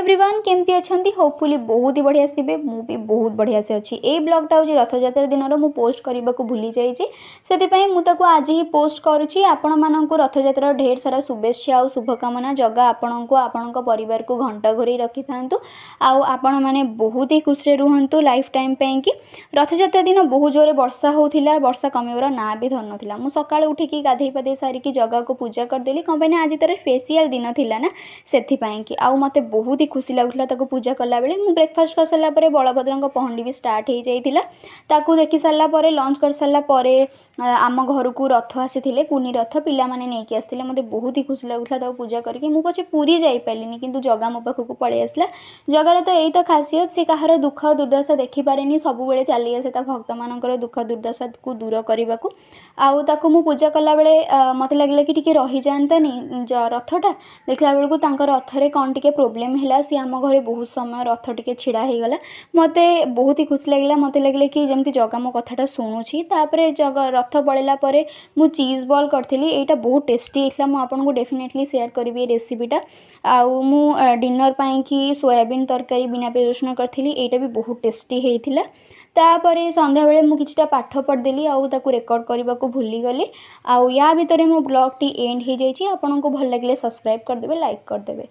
Everyone, କେମିତି ଅଛନ୍ତି? ହୋପଫୁଲି ବହୁତ ହି ବଢ଼ିଆ ଥିବେ। ମୁଁ ବି ବହୁତ ବଢ଼ିଆ ସେ ଅଛି। ଏଇ ବ୍ଲଗ୍ଟା ହେଉଛି ରଥଯାତ୍ରା ଦିନର। ମୁଁ ପୋଷ୍ଟ କରିବାକୁ ଭୁଲି ଯାଇଛି, ସେଥିପାଇଁ ମୁଁ ତାକୁ ଆଜି ହିଁ ପୋଷ୍ଟ କରୁଛି। ଆପଣମାନଙ୍କୁ ରଥଯାତ୍ରାର ଢେର ସାରା ଶୁଭେଚ୍ଛା ଆଉ ଶୁଭକାମନା। ଜଗା ଆପଣଙ୍କୁ, ଆପଣଙ୍କ ପରିବାରକୁ ଘଣ୍ଟ ଘୋରେଇ ରଖିଥାନ୍ତୁ ଆଉ ଆପଣମାନେ ବହୁତ ହି ଖୁସିରେ ରୁହନ୍ତୁ ଲାଇଫ୍ ଟାଇମ୍ ପାଇଁକି। ରଥଯାତ୍ରା ଦିନ ବହୁତ ଜୋରେ ବର୍ଷା ହେଉଥିଲା। ବର୍ଷା କମିବାର ନାଁ ବି ଧରୁନଥିଲା। ମୁଁ ସକାଳୁ ଉଠିକି ଗାଧେଇ ପାଧେଇ ସାରିକି ଜଗାକୁ ପୂଜା କରିଦେଲି। କ'ଣ ପାଇଁ ନା ଆଜି ତା'ର ସ୍ପେସିଆଲ୍ ଦିନ ଥିଲା ନା, ସେଥିପାଇଁ କି। ଆଉ ମୋତେ ବହୁତ ହି ଖୁସି ଲାଗୁଥିଲା ତାକୁ ପୂଜା କଲାବେଳେ। ମୁଁ ବ୍ରେକଫାଷ୍ଟ କରିସାରିଲା ପରେ ବଳଭଦ୍ରଙ୍କ ପହଣ୍ଡି ବି ଷ୍ଟାର୍ଟ ହେଇଯାଇଥିଲା। ତାକୁ ଦେଖି ସାରିଲା ପରେ, ଲଞ୍ଚ କରିସାରିଲା ପରେ ଆମ ଘରକୁ ରଥ ଆସିଥିଲେ। କୁନି ରଥ ପିଲାମାନେ ନେଇକି ଆସିଥିଲେ। ମୋତେ ବହୁତ ହି ଖୁସି ଲାଗୁଥିଲା ତାକୁ ପୂଜା କରିକି। ମୁଁ ପଛେ ପୁରୀ ଯାଇପାରିଲିନି, କିନ୍ତୁ ଜଗା ମୋ ପାଖକୁ ପଳେଇ ଆସିଲା। ଜଗାର ତ ଏଇ ତ ଖାସିୟତ, ସେ କାହାର ଦୁଃଖ ଦୁର୍ଦ୍ଦଶା ଦେଖିପାରେନି, ସବୁବେଳେ ଚାଲି ଆସେ ତା ଭକ୍ତମାନଙ୍କର ଦୁଃଖ ଦୁର୍ଦ୍ଦଶାକୁ ଦୂର କରିବାକୁ। ଆଉ ତାକୁ ମୁଁ ପୂଜା କଲାବେଳେ ମୋତେ ଲାଗିଲା କି ଟିକେ ରହିଯାଆନ୍ତାନି ରଥଟା। ଦେଖିଲା ବେଳକୁ ତାଙ୍କ ରଥରେ କ'ଣ ଟିକେ ପ୍ରୋବ୍ଲେମ୍ ହେଲା। ସିଏ ଆମ ଘରେ ବହୁତ ସମୟ ରଥ ଟିକେ ଛିଡ଼ା ହେଇଗଲା। ମୋତେ ବହୁତ ହି ଖୁସି ଲାଗିଲା। ମୋତେ ଲାଗିଲା କି ଯେମିତି ଜଗା ମୋ କଥାଟା ଶୁଣୁଛି। ତାପରେ ଜଗା ରଥ ପଳେଇଲା ପରେ ମୁଁ ଚିଜ୍ ବଲ୍ କରିଥିଲି। ଏଇଟା ବହୁତ ଟେଷ୍ଟି ହେଇଥିଲା। ମୁଁ ଆପଣଙ୍କୁ ଡେଫିନେଟଲି ସେୟାର କରିବି ଏ ରେସିପିଟା। ଆଉ ମୁଁ ଡିନର୍ ପାଇଁକି ସୋୟାବିନ୍ ତରକାରୀ ବିନା ପିଆଜ ରସୁଣ କରିଥିଲି। ଏଇଟା ବି ବହୁତ ଟେଷ୍ଟି ହେଇଥିଲା। ତାପରେ ସନ୍ଧ୍ୟାବେଳେ ମୁଁ କିଛିଟା ପାଠ ପଢ଼ିଦେଲି ଆଉ ତାକୁ ରେକର୍ଡ଼ କରିବାକୁ ଭୁଲିଗଲି। ଆଉ ୟା ଭିତରେ ମୋ ବ୍ଲଗ୍ଟି ଏଣ୍ଡ ହେଇଯାଇଛି। ଆପଣଙ୍କୁ ଭଲ ଲାଗିଲେ ସବସ୍କ୍ରାଇବ୍ କରିଦେବେ, ଲାଇକ୍ କରିଦେବେ।